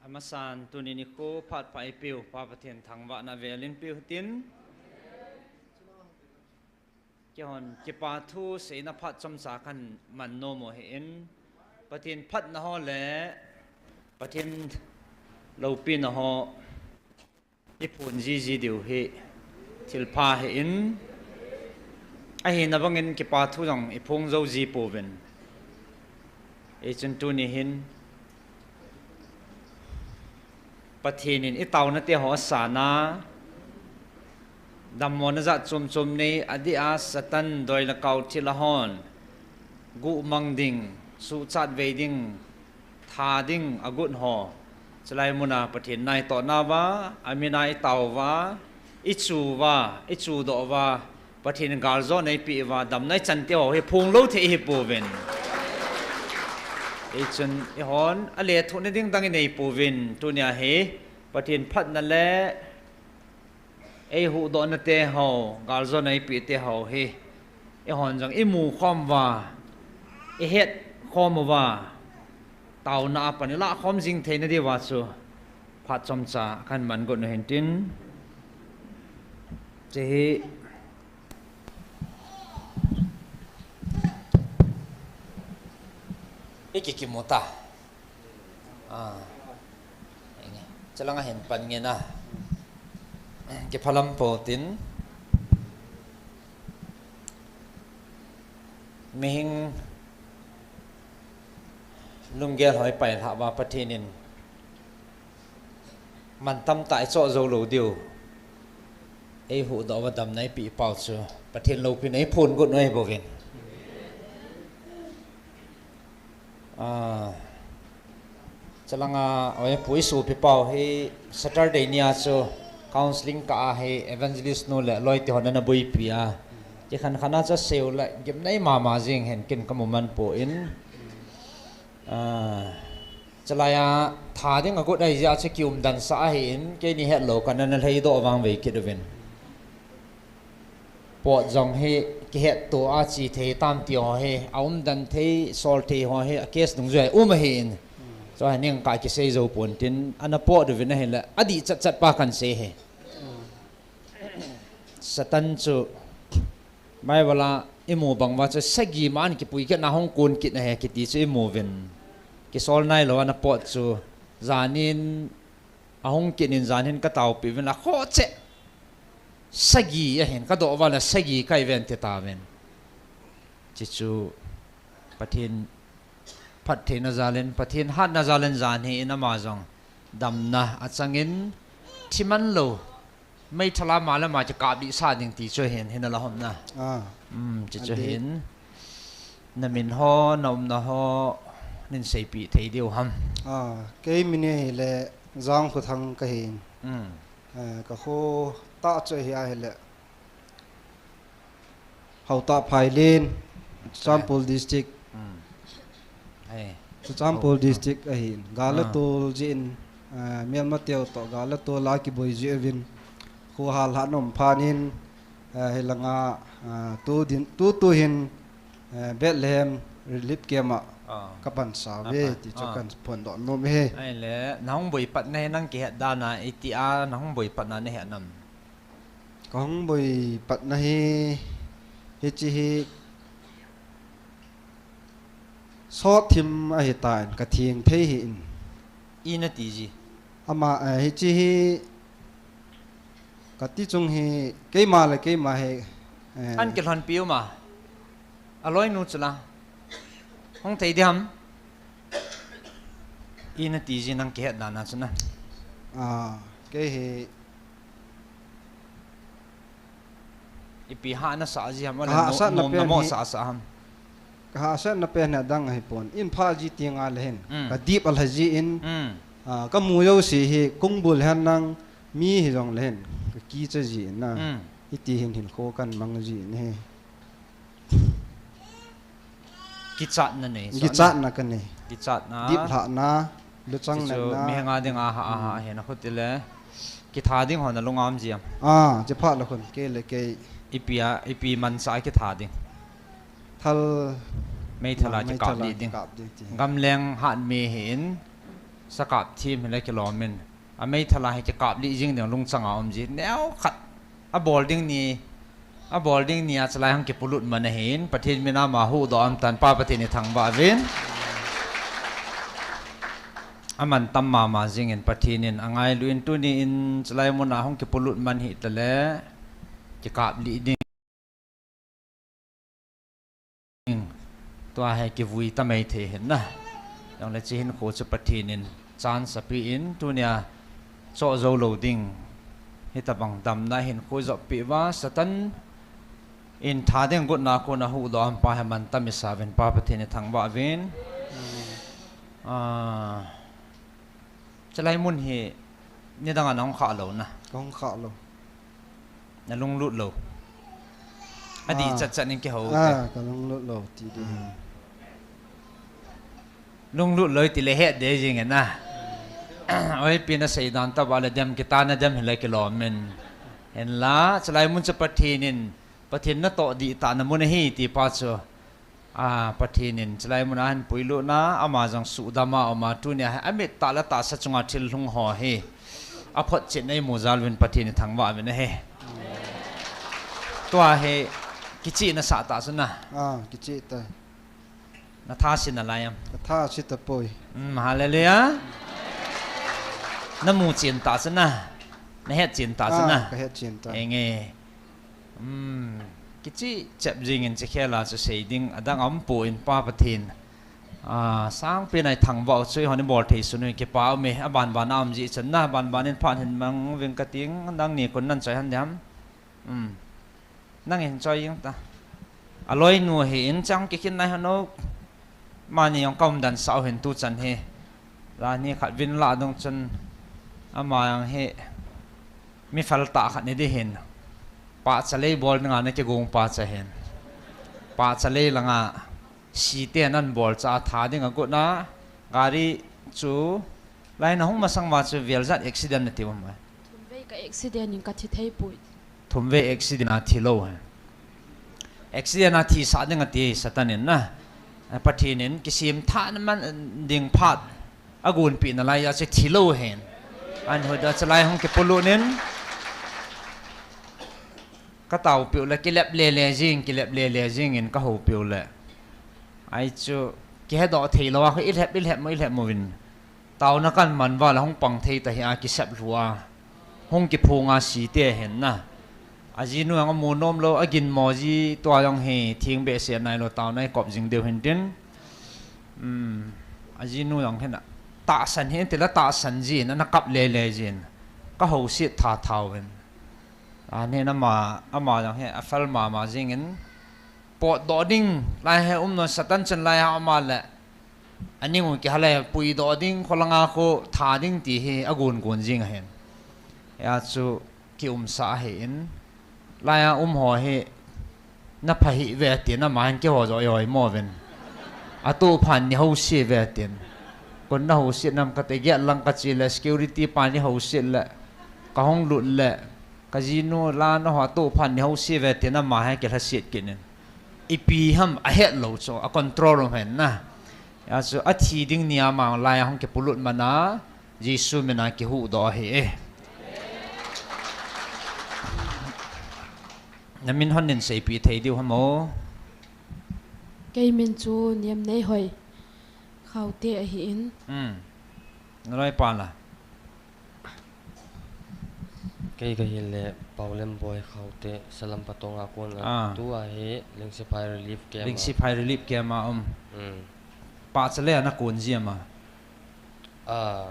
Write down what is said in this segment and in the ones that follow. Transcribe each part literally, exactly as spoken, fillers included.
Amasan tuni nikho phat pha eipeu Pa Pathen thangvahna vel in peu hitin. Keihon kipa thu seina phat chomcha kaman nom u ahin. Pathen phatna ho le Pathen loupina ho iphon jiji diu hi thilpha ahin. Ahina bangin kipa thu jong iphong jou ji pouvin. Hichun tuni hin Pathen in itaona te ho asana, dammona jat chom chom nei, adeh a Satan doi le kau thilha hon guhmang ding, suhchat vei ding, tha ding agot ho, chulai muna Pathen in eitohna uva, amin a itao uva, ichu uva, ichudoh uva, Pathen in galjona eipeh uva, damna ichan te ho hi phonglou thei ihi pouvin. Hichun eihon alethuhna ding dang inei pouvin, tunia hi Pathen phatna le eihuhdohna te ho, galjona eipeh te ho hi eihon jong imu khom uva, ihet khom uva, taona a pan ilah khom jing theina diuva chu phat chomcha kaman got u hintin. Hiche hi ikikimu ta. Ah. Enge. Chalanga hin pan nge na. Kiphalam pou tin. Mihing lunggel ho ipailhah uva Pathen in mantam tah ichoh jou lou diu, eihuhdoh uva damna eipeh pau chu Pathen loupina iphon got u ahi bouvin. Ah, chalanga, oi, pu isopi pau hi Saturday nia chu counseling kah a hi evangelist nu le loi te hon ana boipi a. Kikhen khen a chu asei u le gimnei mama jing hen ken kamu man poi. Ah, chulai a tha ding agot ahi jeh a chu kiumdan sah ahin, keini hetlou kana lhaidoh vangvei kit uvin. Pot jong hi kihetto a che thei tam ti ho hi, aumdan thei, sol thei ho hi, a case dungjui a um ahin. Chua hi ning kah kisei jou pon tin, ana pot uvin ahile, adih chat chat pa kan sei hi. Satan chu, Bible a imu bang uva chu, sagi ma an kipui kit na hung kon kit na hi kiti chu imu uvin. Kisol nailou ana pot chu, janin, ahung kit in jan hin ka taopi uvin la khoh cheh. Sagi ahin ka doh uva la sagi kai ven ti tauvin. Chuchu Pathen phattheina jal in, Pathen hatna jal in jan hi in ama jong damna achang in thi man lou. Meithal a ma le ma kikap dih sa ding ti chu hin, hin ala hom na. Ah. Um, chuchu hin. Na min ho, na umna ho, nin seipeh thei diu ham. Ah, kei min hi le Jangkhothang ka hin. Um. Eh, ka kho tah chu hi ahile. Haotah Phailin, Churachandpur District. Hmm. Ai. Churachandpur District ahin. Gal a tol jeh in, ah, Myanmar teu toh gal a tol a kiboi jeh uvin. Kho hal hat nom phat in, ah, hilanga, ah, tu din, tu tu hin, ah, Bethlehem Relief Camp a ka pansa uve ti chu kan phondoh nom e. Ahile, nahung boi patna hi nang kihet dan a, iti a nahung boi patna nahet nam. Ka hung boi patna hi, hiche hi, sot thim ahitan, ka theng thei hih in. I nati ji. Ama, eh, hiche hi, ka ti chung hi, keima le keima hi, eh. An kilhonpi u ma. Aloinu chu la. Hung thei diham. I nati ji nang kihet dan a chu na. Ah, kei hi Ipi hahsatna sa ji ham, ka hahsatna pen hi, sa sa ham. Ka hahsatna pen hi adang ahi pon. In pha ji ti nga le hin. Mm. Ka dip a lha ji in. Mm. Ah, ka mu jouse hi kung bul hen lang mi hi jong le hin. Ka kicha ji in na. Mm. Iti hin hin kho kan mang ji in hi. Kichatna nei, kichatna ka nei. Kichatna. Dip lhahna, luchang nenna. Mi hanga ding a ha, a ha, a hena khuti le. Kitha ding hon a lungam ji am. Ah, che pha la khun, kei le kei. Ipi a, ipi mansa kitha ding. Thal. Meithal a kikap ding. Gamleng hat mi hin. Sakap thim hile kilom in. A meithal a hi kikap lih jing ding lungchang a um ji. Neo khat. A bol ding ni. A bol ding ni a chalai hung kipulut man ahin. Pathen min a ama huhdoh am tan pa Pathen i thangvah uvin. A mantam mama jing in Pathen in a ngailu in tuni in chalai mun a hung kipulut man hi tale. Kikap lih ding. Tua hi kivui ta mai thei hin na. Jongle chi hin khu chu Pathen in chance api in tunia cho zo lo ding. Hitabang damna hin khu jop pi va Satan in tha ding gutna khu na huhdoh am pa hi mantam i sa uvin pa Pathen i thangvah uvin. Ah, chalai mun hi nidang a na hung kha lo na. Ka hung kha lo. Na lunglut lo. A di chat chat ning ke ho te. Ah, ka lunglut lo ti di. Hmm. Lunglut lo ti le het de jing e na. Oi pi na sei dan ta ba le dem kita na dem hile kilom in. Hen la, chalai mun chu Pathen in, Pathen na to di ta na mun hi ti pa chu. A, Pathen in chalai mun a hin puilut na, ama jong sudam a um a tunia hi, amit ta la ta sa chunga thil lhung ho hi. A phot chin ei mu jal vin Pathen i thangvah vin ahi. Tua hi, kichi na sa ta su na. Ah, kichi ta. Na tha si na lai am. Ka tha si ta poi. Mm, hallelujah. Na mu chin ta su na. Na het chin ta su na. Ah, ka het chin ta. Enge. Hmm, kichi chep jing in chi khela chu sei ding, adang am pu in pa Pathen. Ah, sang pi nai thangvah chu i hon i bol thei su nu kipa um e, a ban ban a um ji chan na, ban ban in phan hin mang ving ka ting, nang ni kun nan choi han diam. Hmm. Nang in choi jing ta. A loi nu hi in chang ki khin nai hanu. Mani jong ka um dan sau hin tu chan hi. Lani khat vin la dung chun ama jong hi mi fel ta khat ni di hin. Pa chalei bol nga na ki gung pa cha hin. Pa chalei langa si te nan bol cha tha ding a gut na gari chu lai na hung masang ma chu vel jat accident na ti um mai. Thum vei ka accident in ka thi thei pui. Thum vei accident a thi lo he. Accident a thi sa ding a ti Satan in na. Pathen in kisim tha na man ding phat. A gun pi na lai a che thi lo hen. An ho da chalai hung kipulut in. Ka tau piu le kilep le le jing, kilep le le jing in ka ho piu le. Ai chu kihe do thei lo a, i lhep, i lhep mo, i lhep mo vin. Tauna kan man val a hung pang thei ta hi a kisep lhu a. Hung kiphung a si te hen na. A jinu jong a mu nom lo, a gin mo ji tua jong hi thing behseh nai lo tauna i kop jing deu hin tin. Um, a jinu jong hin a. Tahsan hin tila tahsan jin, ana kap le le jin. Ka ho sit tha thau hin. A ni na ma, ama jong hi a fel ma ma jing in. Pot do ding, lai he um non Satan chan lai ha ama le. Ani ngu ki hale pui do ding, kholanga kho tha ding ti hi a gun gun jing a hin. Ya chu ki umsa a hi in. Lai a um ho hi na pha hi ve tin, ama hin ki ho jo yoi mo ven. A tu phan ni ho si ve tin. Kon na ho si nam ka te giat lang ka chi le, security pa ni ho si le. Ka hong lut le. Ka jinu la na ho a tu phan ni ho si ve tin, ama hin ki hla sit kin in. Ipi ham a het lo chu, a control um hen na. Ya chu a thi ding ni a mang lai a hong kipulut man a, Jesu min a kihuhdoh ahi e. Na min hon nin seipi thei diu ham o? Kei min chu Niamneihoi Khaute ahi in. Hmm. Na loi pa la? Kei ka hi le Paulemboi Khaute, Salam Patong a kon a. Ah. Tu a hi Lingsiphai Relief Camp a. Lingsiphai Relief Camp a um. Hmm. Pa chale a na kon ji ama. Ah.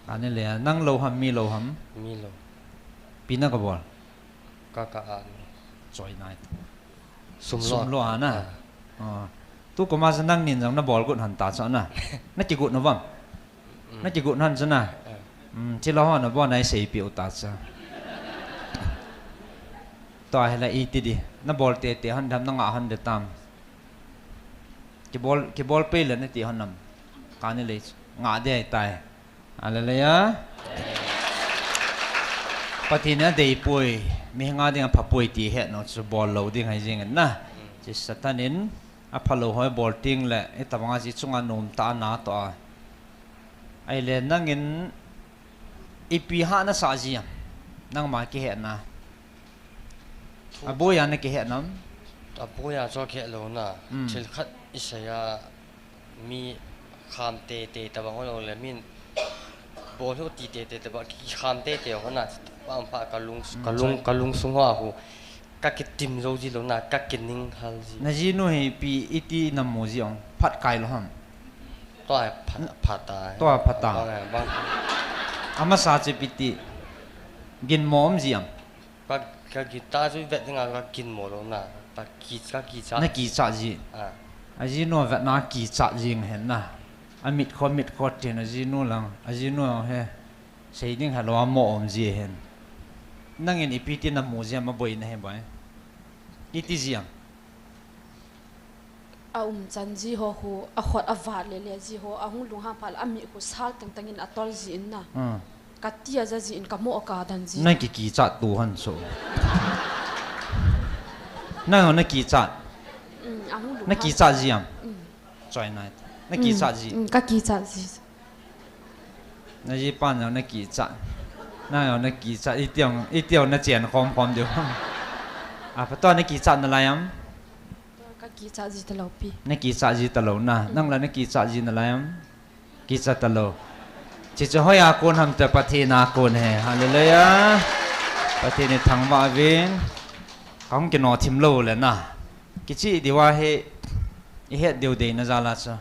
Ani le a, nang lo ham, mi lo ham? Mi lo. Pi na ka bol? Ka ka a ni. Choi nai. Sum lo. Sum lo a na. Ah. Ah. Tu ko ma sa nang nin jang na bol gut han ta cha na. Na ki gut no vam? Mm. Na kigut han chu na. Eh. Mm, chilo ho na bon ai seipi u ta cha. To a hi la i ti di. Na bol te te han dam na nga han de tam. Kibol, kibol pe le na ti han nam. Ka ni le nga de ai tai. Hallelujah. Pathen a dei pui. Mi nga ding a pha pui ti he no chu bol lo ding hai jing na. Chi Satan in a pha lo hoi bol ting le. I ta bang a chi chunga nom ta na to a. Ahile nangin ipi hahna sah ji am? Nangma kihetna. Thu- Aboiya na kihet nam? Aboiya chu kihet lou na. Mm. Thil khat isei a mi kham tete tabang ho lou le min bol ho ti tete tabang ki kham tete ho na. Pam pha ka lung, mm, ka lung, choi. Ka lungsung ho a hu. Ka kitim jou ji lou na, ka kining hal ji. Na jinu hi ipi iti na mu ji ong, phat kai lou ham? Tua phat, phat ta. Tua phat ta. Bang, bang. Amasa chu ipi ti. Ginmo um ji am? Ka, ka gin ta chu vet ding a ka ginmo lou na. Ka ki, ka kicha. Na kicha ji. Ah. Ajinu vetna kicha ji ngen na. Amit kho, mit kho tin ajinu lang. Ajinu he. Sei ding helou a mo um ji hen. Nangin ipi ti na mu ji am aboina hi boi? Iti ji am? A umchan ji ho hu, a khut a vat lele ji ho, a hung lunghang phat le a mit hu sal tengteng in a tol ji in na. Hmm. Ka ti a ja ji in ka mo ka dan ji. Na ki kicha tu han so. Na na kicha. Hmm, a hung lunghang. Na kicha ji am? Hmm. Choi nai. Na kicha ji. Hmm, hmm, ka kicha ji. Na jipa jong na kicha. Na jong na kicha. Iti jong, iti jong na chen khom khom diu. A, pha tua na kicha nalai am? Ka kicha ji talou pi. Na kicha ji talou na. Mm. Nang la na kicha ji nalai am? Kicha talou. Chichu hoiya kon ham ti Pathen a kon ahi. Hallelujah. Pathen in thangvah uvin. Kahung kino thim lou le na. Kichi diu ahi, i het diu dei na jal a chu.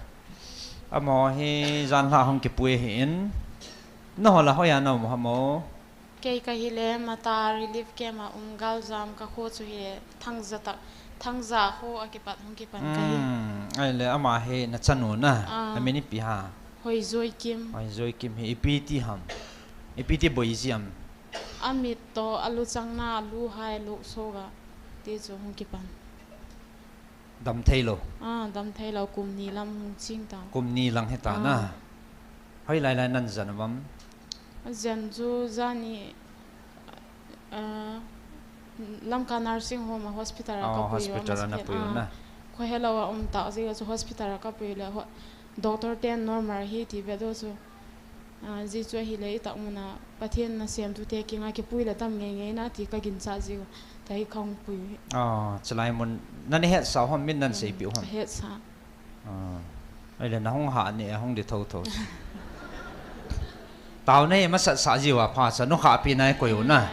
Amaho hi janhi a hung kipui ahin. Nangho la hoiya na um ham o? Kei ka hi le Mata relief camp a um, Galjam ka kho chu hi le Thangja ta, Thangja kho a kipat hung kipan ka hi. Hmm, ahile ama hi na chanu na. Ah. A min ipi ham? Hoijoikim. Hoijoikim hi ipi ti ham? Ipi ti boi ji am? A mit toh, a luchang na, a lu hai, a lu soga. Ti chu hung kipan. Dam thei lou. Ah, dam thei lou, kum ni lam hung ching ta. Kum ni lang hita na. Ah. Hoilai lai na jen uvam? Jen chu jani, ah, Lamka Nursing Home a hospital a, oh, ka pui u, hospital a na pui u na. Ah, kho helou a um ta jeh a chu hospital a ka pui le ho, doctor ten normal ahi ti ve doh chu. Ah, ji chu ahile i tah mun a Pathen nasem tute kinga kipui le tam ngei ngei na ti ka ginchat ji u. Tahi ka hung pui u hi. Ah, chulai mun na na hetsah u ham, min na na seipeh u ham? Hmm, hetsah. Ah, ahile na hung hah ni a hung di thotho. Taona hi masat sah ji uva pha cha, nukhahpi na i koi u na.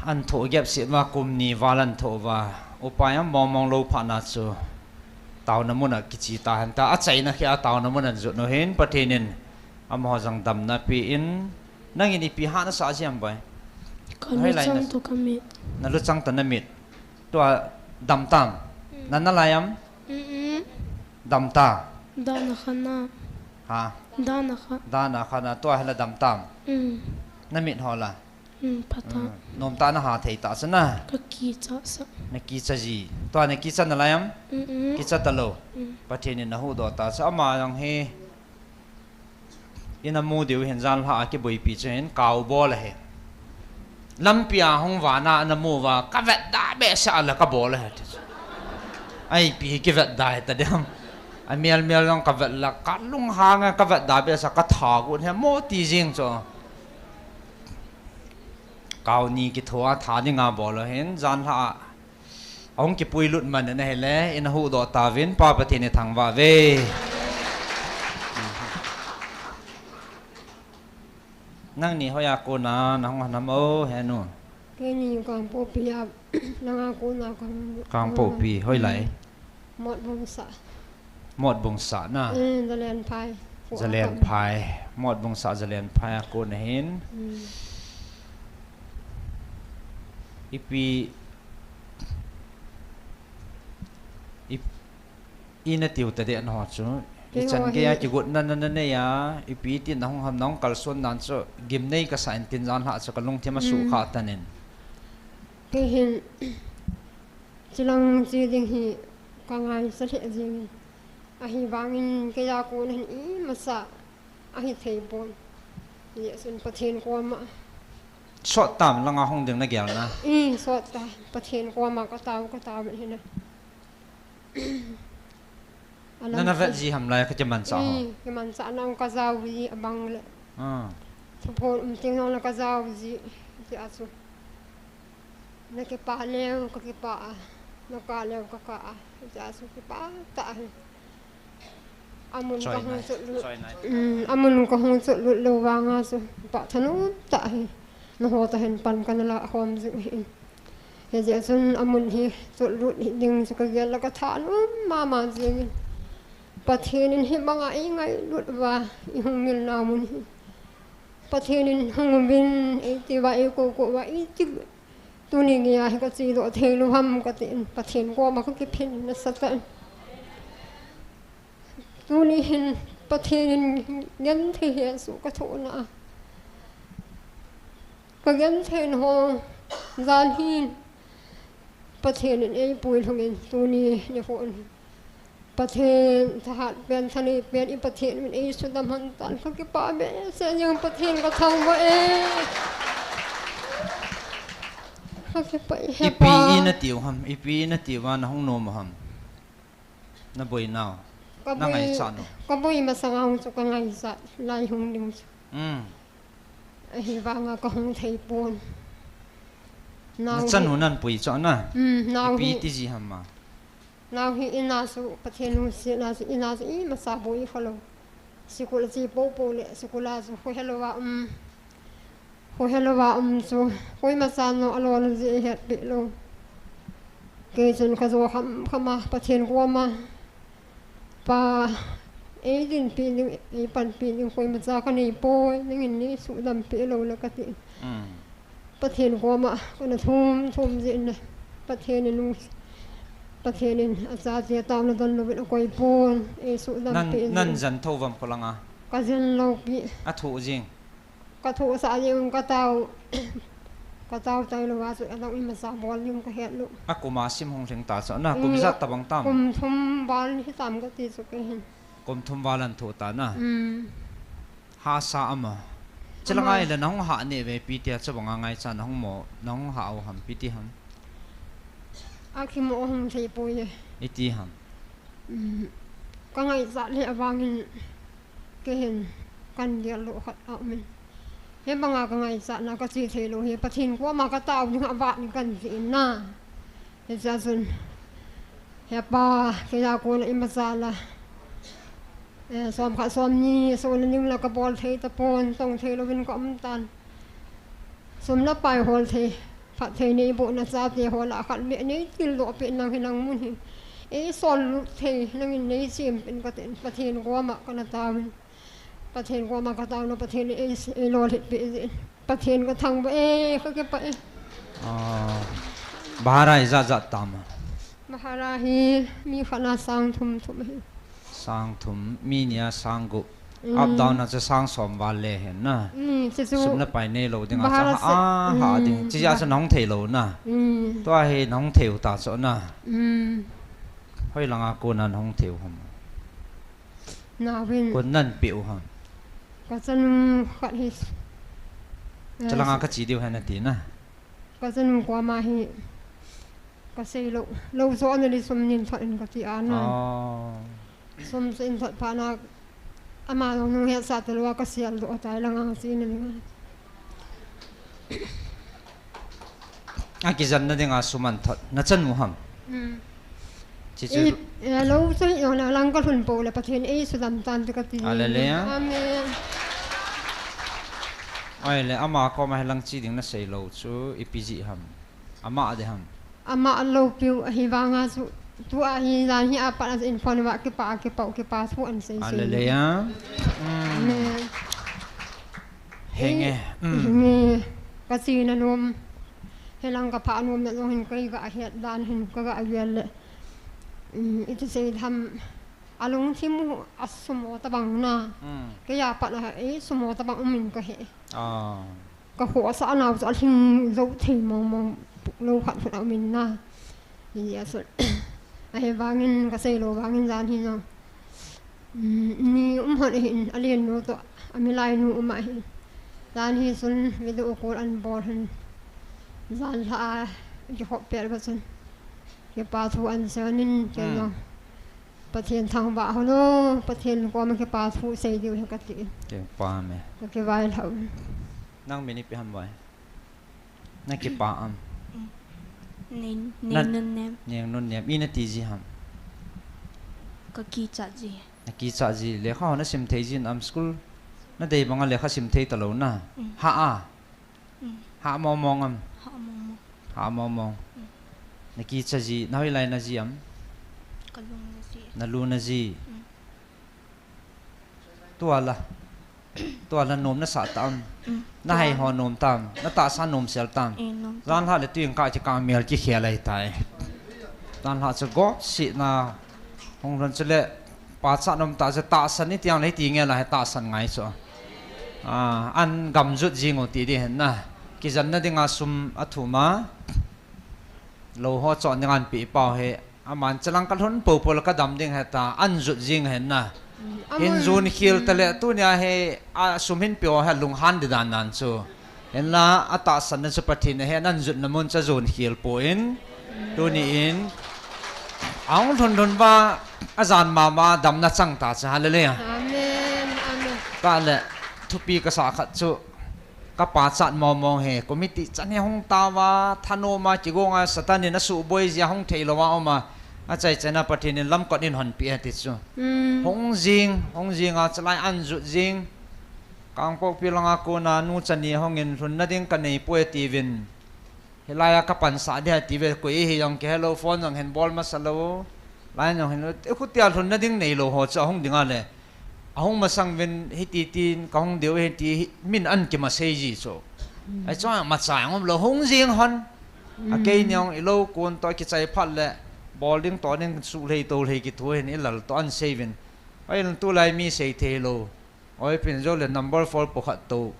An thoh gep sit uva kum ni val an thoh uva. Upa jong mong mong lou phat na chu. Taona mun a kichi ta hen ta, achaina khi a taona mun a jot u hin, Pathen in amaho jong damna pe in, nangin ipi hahna sah ji am boi? Ka luchang toh ka mit. Na luchang toh na mit. Tua dam tam. Mm. Na nalai am? Mm-mm. Dam ta. Dan a kha na. Ha? Dan a kha. Dan a kha na, tua hi la dam tam. Mm. Na mit ho la. Hmm, pha ta. Hmm. Nom tah na ha thei ta chu na. Ka kicha sa. Na kicha ji. Tua na kicha nalai am? Mm-mm. Kicha talou. Mm. Pathen in na huhdoh ta chu. Ama jong hi i na mu diu hin janhi a kiboipi chu hin kau bol ahi. Lampi a hung vana na mu uva, ka vetda behseh a la ka bol ahi. Ipi hi kivetda hita diam. A mial mial jong ka vet la, ka lunghang a ka vetda behseh a ka tha got hi mo ti jing chu. Kau ni kitho a tha dinga bol u hin, janhi a ahung kipui lut man in ahile, i na huhdoh tauvin, Pa Pathen i thangvah uve. Nangni hoiya kona na hung ham o, henu? Keini Kangpokpi a, langa kona kahung. Kangpokpi, hoilai? Hmm. Motbung sah. Motbung sah na. Eh, Zalen phai. Zalen phai. Motbung sah Zalen phai a kon ahin. Hmm. Ipi, ip-, i na tiu ta deh na ho chu. Kei ichan ho gei a hi kigotna na na nei a, ipi tin na hung ham, na hung kalson dan chu gimnei ka sa in tin, janhi a chu ka lungthim a sukha tan in. Kei hin Chulang che ding hi ka ngaisah lheh jeng e. Ahivangin keija kon hin imacha ahi thei pon. Hijeh chun Pathen koma. Sot tam, langa hung ding na gel na. I sot ta, Pathen koma ka tao, ka tao hina. Alam Nana vet chu. Ji ham lai ka kimanchah ho. Hmm, kimanchah nang ka jao ji abang le. Ah. Thuphon um teng nang la ka jao ji. Ti a chu. Na kipah leu, ka kipah a. Na kah leu, ka kah a. Ti a chu kipah tah hi. Amun ka hung chotlut. Choi nai. Hmm, amun ka hung chotlut lou vang a chu. Pah thanom tah hi. Naho tah hin pan kana la khom jing hi. Hijeh chun amun hi chotlut hi ding chu ka gel le ka thanom mama jing in. Pathen in hibanga eingailut uva, eihung milna mun hi. Pathen in hung uvin, eiti uva, eiko ko uva, eiti. Tuni geiya hi ka chedoh thei lou ham ka tin, Pathen koma ka kiphin nasatah in. Tuni hin Pathen in genthei hi asuh ka thohna a. Ka genthei ho jan hin Pathen in eipui lhungin tuni nikho in Pathen thahat pen, thanei pen, i Pathen min eisudam han tan, ka kipah behseh jeng, Pathen ka thangvah e. Ka kipah e, Ipi Hepa. I na tiu ham, ipi i na tiu a na hung nom u ham. Na boi nau. Ka Na boi, ngaichat u. Ka boi masang a hung chu ka ngaichat lai hung ding chu. Mm. Ahivanga ka hung thei pon. Na Nau chan hi u nan pui chu na. Mm, nau Ipi hi. Ti ji ham ma. Nau hi in a chu Pathen lungsetna chu in a chu imacha boi kha lou. Sikul a che popo le sikul a chu khohelou a um. Khohelou a um chu koima chan lou a lona jeh hetpeh lou. Kei chun ka jo kham kham a Pathen koma Pa, eidinpi ding, eipanpi ding koima cha ka nei poi, nangin nei sudam peh lou le ka ti. Mm. Pathen koma kana thum thum jin le. Pathen in lung, Pathen in achate taona don louvin akoi pon, eisudam Nan, peh nan jin. Jen tho vam kholanga. Ka jen lou pi. A thoh jing. Ka thohsah jeng ka tao, ka tao tailou a chu, adang imacha bol ding ka het lou. A kum a sim hung lhing ta chu na, kum Mm, ijat tabang tam? Kum thum val hitam ka ti chu kei hin. Kum thum val an thoh ta na? Mm. Hahsa ama. Chulanga Ama. Ile na hung hah neh ve pi tia chubanga ngaichat na hung mo, na hung hah u ham pi ti ham? A kimo hung thei poi e. Iti ham? Mm. Ka ngaichat le avangin Kei hin kan gel lou khat a um in. Hibanga ka ngaichatna ka che thei lou hi, Pathen koma ka tao ding a vah ni kan ti in na. Hichea chun, Hepa, kei a kona imacha la, eh, som khat som ni, sona ding la ka bol thei tapon, tong thei louvin ka um tan. Sum le pai hol thei, phatthei neiboh na chate hol a khat beh nei tildoh peh nang hi nang mun hi. Eisol lut thei, nangin nei chem peh in ka tin, Pathen koma kana taovin. Pathen koma ka taona, Pathen in ei, eilolhin peh jeh in. Pathen ka thangvah e, ka kipah e. Ah, bhara ijat jat tam? Bhara hi mi khat na sang thum thum ahi. Sang thum, mi ni a sang gup. Mm. Up down a chu sang som val le hen na. Mm, chu chu Sum le pai nei lou ding a chu bhara ha, se-, a, ha ding. Mm, Chijeh a chu bha- na hung thei lou na. Mm. Tua hi na hung thei u ta chu na. Mm. Hoilanga kona na hung thei u ham? Nauvin. Kon nan pe u ham? Ka chanu khat hi. Chulanga ka che diu hen na ti na. Ka chanu koma hi ka sei lou, lou jo ana li sum nin thot in ka ti a na. Oh. Sum chu in thot phat na ama jong nung hetsah talou a ka sel doh tai langa che na ding a. A kijen na ding a sum an thot. Na chanu ham? Hmm. Chi chu. I, eh, lou chu hi jong na lang ka lhun pou le Pathen in ei sudam tan ti ka ti. Hallelujah. Amen. Ahile ama koma hi lang che ding na sei lou chu ipi jeh ham? Ama de ham? Ama lou piu ahi vanga chu tua hi jan hi a pat a in phone va kipa, kipa, kipa thu an sei sei. Hallelujah. Mm. Amen. Henge. Eh, mm. Henge. Ka che na nom. Hilang ka phah nom na jong hin kei ka het dan hin ka ga gel le. Mm, iti sei tham. A lungthim u a sumo tabang na. Mm. Kei a pat a, eh, sumo tabang um in ka he. Ah. Ka khohsah nau chu a lhing jou thei mong mong lou khat phut a um in na. Hijeh a chu. Ahivangin ka sei lou vangin jan hi jong. Um, ni um hon ahin, a len nu toh, a milai nu um ahin. Jan hi chun video call an bol hin. Jan lha a, kikhop pet uva chun. Kipa thu an sei in, kei jong. Hmm. Pathen thangvah hon o, Pathen koma kipa thu sei diu hi kati. Kipa me. Ka kivai lhau. Nang min ipi ham vai? Na kipa am? Ning, Ning Nunnem. Ning Nunnem. I na ti ji ham? Ka kicha ji. Na kicha ji. Lekha ho na sim thei jin am school? Na dei banga lekha sim thei talou na. Mm. Ha a. Mm. Ha mong mong am? Ha mong mong. Ha mong mong. Mm. Na kicha ji, na hoilai na ji am? Ka lung na ji. Na lu na ji. Mm. Tua la. Tua la nom na sa tam. Mm. Na hai ho nom tam. Na tahsa nom sel tam. Eh, nom tam. Jan lha le tuing ka ki ka mel ki khel ai tai. Jan lha chu gop si na. Hong lhon chu le pa cha nom ta chu tahsan ni tiang le ti nge la he tahsan ngai chu. Ah, an gam jut jing u ti di hen na. Kijan na dinga sum a thum a. Lo ho chon dinga an pi pau he. Aman chalang ka lhun po po la ka dam ding he ta, an jut jing hen na. Mm, hin amun, jun khil ta le, mm, tunia he, a sum hin pio he lunghan di dan nan chu. Hinla, a tahsan na chu Pathen a he, an jut na mun cha jun khil po in, tuni in, ang lhun lhun va, a jan mama dam na chang ta cha, hallelujah. Amen, amen. Ta le, thupi ka sa khat chu, Ka pachat mong mong he, committee chan he hung tauva, thanom a kigonga Satan in a suboi jia hung thei lou a um a, a chai chai na Pathen in lamkot in hon pi e ti chu. Mm. Hung jing, hung jing a chalai an jut jing. Kangpokpi langa kona nu chani hung in lhunna ding ka nei poi atiuvin. Hilai a ka pansah dia atiuve, koi hi jong kihe lou, phone jong hin bol masa lou. Line jong hin lou, e khutia lhunna ding nei lou ho chu ahung ding a le. Ahung masang uvin hiti tin ka hung diu ahi ti hi min an kimasei ji chu. Mm. Ai chong machai ngom lou hung jing hon. A kei, mm, niang i lou kun to kichai phat le bol ding to ding su lei to lei kithu hin i lal to an sei uvin. Ai lan tulai mi sei thei lou. Oi pin jo le number four po khat to.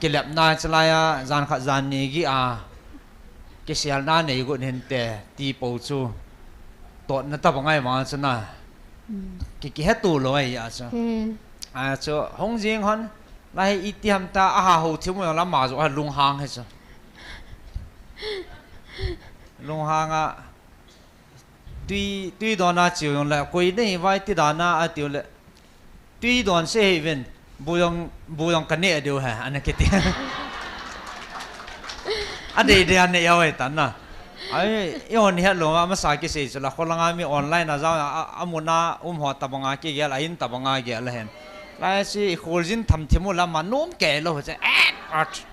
Kilepna chalai a jan khat jan ni gi a. Kiselna nei got hinte, ti po chu. Totna tabang ai vang chu na. Mm. Ki, kihetu lou ai a chu. Mm. A chu, hung jing hon, la hi iti ham ta, a ha ho thimu jong la ma jo a lunghang he chu. Lunghang a, tui, tui don a chiu jong le, koi nei vai ti dan a, atiu le. Tui don se hi ven, bu jong, bu jong ka neh diu he, ana kiti. A dei dei a neh jao e tan na. Ai, i hon het lou a masa kisei chu la, kholanga mi online a jao a, a, a mun a um ho tabang a kigel, a in tabang a gel a hen. Lai si i khol jin tham thimu la ma nom kei lou che, eh, at.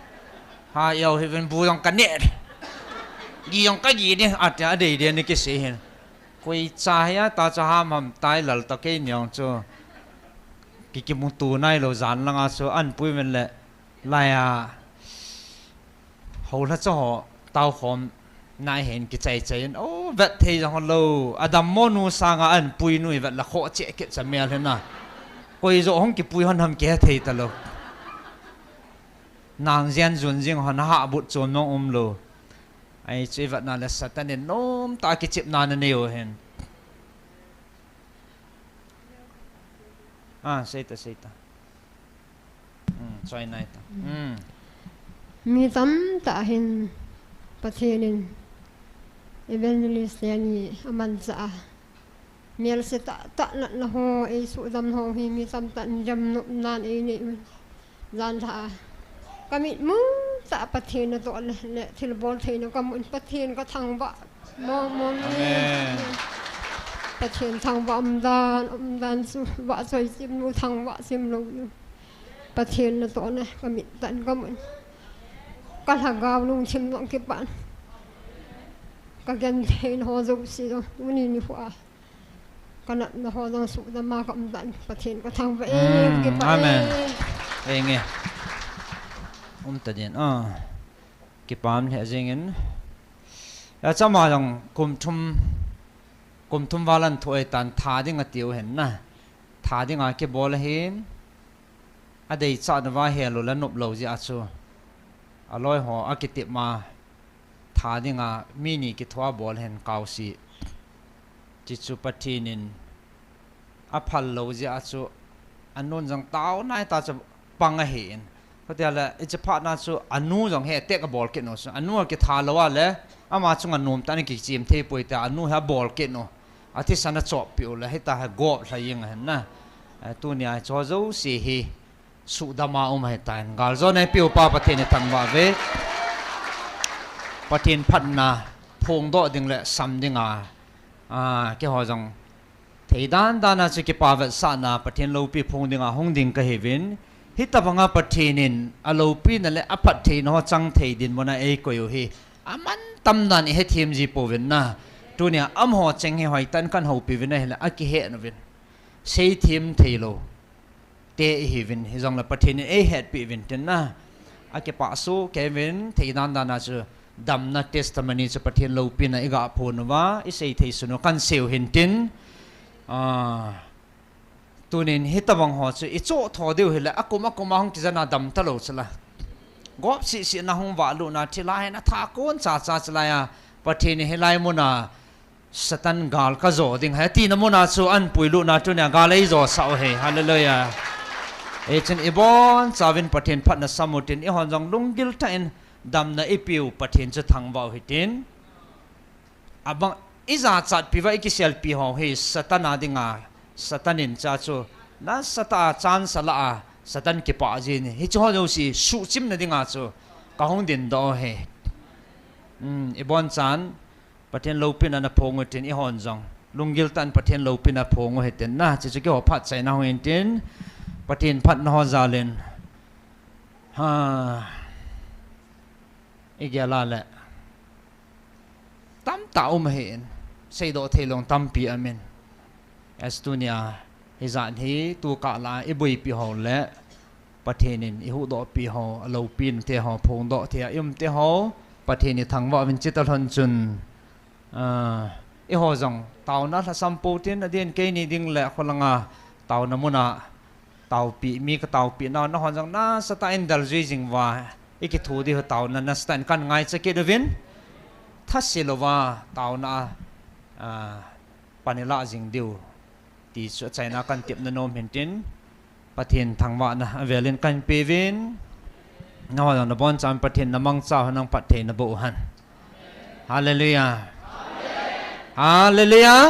Ha, jao hi ven bu jong ka neh. Gi jong ka gi ding, at a dei dei ni kisei hin. Koi cha hia ta cha ham ham tai lal ta kei niang chu. Ki kimutu nai lou jan langa chu an pui ven le lai a. Ho la cho ho tau khom nai hen kichai chai in. O vet thei jong lou. Adam mo nu sanga an pui nu i vet la kho che ke cha mel hen na. Koi jo hong kipui hon ham ke thei ta lou. Nang jian jun jing hon ha but chom nong um lou. Ai chu i vet na le Satan in nom ta kichipna na nei u hen. Ah, sei ta, sei ta. Hmm, choi nai ta. Hmm. Mi tamtah hin Pathen in evangelist te ni aman cha a. Melse tah tah natna ho, ei sudam ho hi mi tamtah in jam nop nan ei nei un. Jan lha a. Ka mit mu tah Pathen natoh le, le thil bol theina ka mun Pathen ka thangvah. Mo, mo, mo. Amen. Pathen thangvah umdan, umdan chu vahchoi chim lou, thangvah chim lou. Pathen natoh na ka mit tah in ka mun. Ka lhagao lungthim jong kipah. Ka genthei na ho jouse jong tuni nikho a. Ka natna ho jong sudam a ka umdan Pathen ka thangvah e, mm, kipah e. Amen. Enge. Um ta din a. Kipah lheh jing in. Ya chama jong kum thum, kum thum val an thu ei tan tha ding atiu hen na. Tha ding a kibol ahin. A dei cha na va he lou la nop lou jeh a chu. A loi ho a kitip ma. Tha dinga mi ni kithua bol hen kau si. Chi chu Pathen in a phal lou jeh a chu a nun jong tao nai ta chu pang ahi in. Khutia le i chi phat na chu a nu jong he tek a bol kit nu chu. A nu a kitha lou a le ama chung a nom ta ni kichim thei poi ta a nu he a bol kit nu. Athisan achop piu le, hita hi gop lha jing ahin na. Eh, tunia chu jouse hi, sudama um ahitan. Galjona eipeu pa Pathen ithangvah uve. Pathen phatna phongdoh ding le sam dinga. Ah, keiho jong. Theidan dana chu kipa vetsahna Pathen loupi phong dinga hung ding kahiuvin. Hitobanga Pathen in aloupina le aphattheina ho chang thei dinmuna eikoi u hi. Amantam dan ihethem ji pouvin na. Tunia amaho cheng hi hoitah in kan houpi uvin ahile akihet uvin. Seithem theilou. Te ihiuvin, hijongle Pathen in eihetpi uvin tin na. Akipah soh kei uvin, theidan dana chu damna testimony chu Pathen loupina iga phong uva, isei thei sun u kan seiu hintin. Ah, tunin hitobang ho chu ichoh tho diu hile, akum akum a hung kijana dam talou chula. Gop sisi na hung vahlutna thilai na tha kon chacha chulai a, Pathen in hilai muna Satan gal kajo ding ahi tina muna chu ahin puilutna tunia gal eijosah u ahi. Hallelujah. Hichun ibonchauvin Pathen phatna sam utin eihon jong lunggil tah in damna ipeu Pathen chu thangvah u hitin. Abang ijachatpi uva ikiselpi ho hi Satan a dinga, Satan in cha chu nasatah a chance alah a, Satan kipah jin, hiche ho jouse suhchimna dinga chu kahung dindoh u ahi. Hmm, ibonchan Pathen loupina naphong utin eihon jong. Lunggil tah in Pathen loupina phong u hitin na, chuchu keiho phat chaina hung hintin. Pathen phatna ho jalin. Ha. Igel a le. Tamtah um ahin. Seidoh theilou tampi aumin. As tunia, hijat hi, tukah lah a iboipi ho le, Pathen in ihuhdohpi ho, aloupina te ho, phongdoh thei a ium te ho, Pathen ithangvah uvin chuti lhon chun, ah, eiho jong, taona lhasam pou tin, adin keini ding le kholanga, taona muna, taopi, mi kataopi nau, nahon jong nasatah in deljui jing uva, ikithu diu taona nasatah in kan ngaicha kit uvin, thase louva, taona, ah, pan ilah jing diu. Ti chu achaina kan tepna nom hintin, Pathen thangvahna avelin kan peuvin, nahon jong nabonchan Pathen namangcha u hen nang phatthei naboh u hen. Hallelujah. Hallelujah.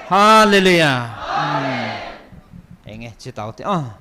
Hallelujah. Hmm. Enge, chutau te. Ah.